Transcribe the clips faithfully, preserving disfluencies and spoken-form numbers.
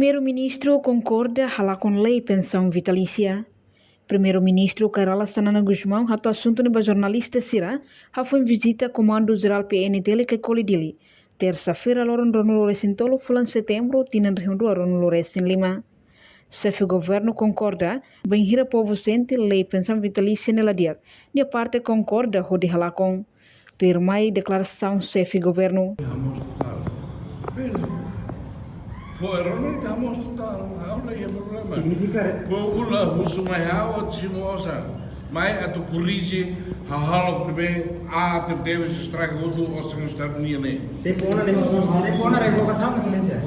Primeiru-Ministru konkorda halakon lei pensaun vitalísia. Primeiru-Ministru Kay Rala Xanana Gusmão hato'o asuntu ne'e ba jornalista sira hafoin vizita Komandu Jerál P N T L Caicoli, Dili, tersa-feira, loron ruanulu-resin-tolu fulan Setembru, tinan rihun rua ruanulu-resin-lima. Xefe Governu konkorda bainhira povu sente lei pensaun vitalísia ne'e la di'ak, nia parte konkorda hodi halakon. Tuirmai deklarasaun Xefe Governu. Hamoos totál. Bele. Fó erru ne'e hamoos totál. Ha'u la iha problema. Signifika re- Povu la husu mai ha'u atu simu osan. Mai atu korrije hahalok ne'ebé tebetebes estraga hotu osan Estadu nian ne'e. Tempu ona ne'e, tempu ona revokasaun, Exelénsia.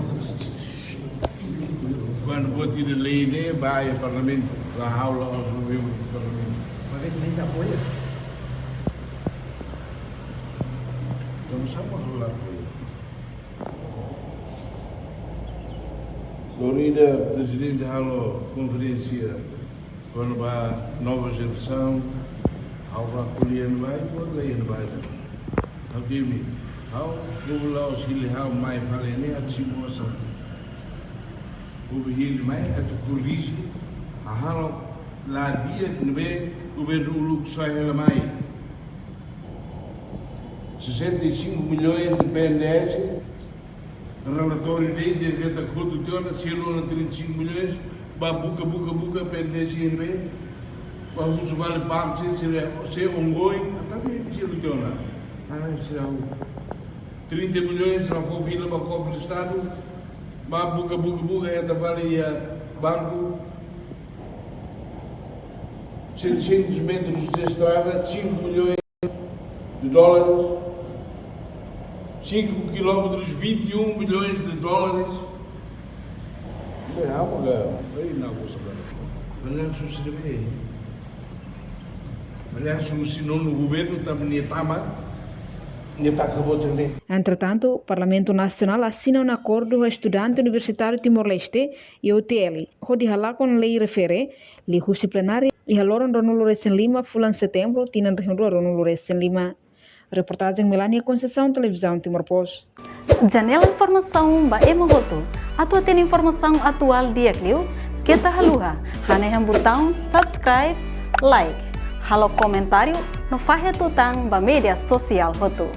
Kuandu buat ida lei ne'e ba iha Parlamentu, la ha'u la'ós membru Parlamentu. Mas Exelénsia apoia? Entaun, sá mós la apoia. Loron ida Prezidente halo konferénsia kona-ba nova jerasaun, ha'u bá ko'alia iha ne'ebá, buat la iha ne'ebá. Ha'u temi, ha'u, povu la'ós hili ha'u mai fali ne'e atu simu osan. Povu hili mai atu korrije hahalok la di'ak ne'ebé governu uluk soe hela mai. Sessenta e cinco milhões de P N D S, relatóriu de, de, de, de, hotu tiha ona, selu ona trinta e cinco milhões, bá buka, buka, buka, P N D S ne'ebé, bá husu fali banku, se, se, se ongoing, atu bele selu tiha ona. Ah, sira trinta milhões, sira fó fila ba kofre Estadu, bá buka, buka, buka, hetan fali iha banku, setecentos metros de estrada, cinco milhões de dólares, cinco quilómetros, vinte e um milhões de dólares. Bem, há uma, bem, não, vou saber. Mas não é suceder bem. Mas não é suceder, não, no governo também nem tá mal, nem tá acabou também. Entretantu, Parlamentu Nasionál asina ona akordu ho Estudante Universitáriu Timor-Leste, E U T L, hodi halakon lei refere, liuhusi plenária iha loron ruanulu-resin-lima fulan Setembru, tinan rihun rua ruanulu-resin-lima. Reportajen Melania Conceição, Televizaun Timor Post. Janela informasaun ba ema hotu. Atu hatene informasaun atuál di'ak liu, keta haluha hanehan butaun subscribe, like, halo komentáriu no fahe tutan ba média sosiál hotu.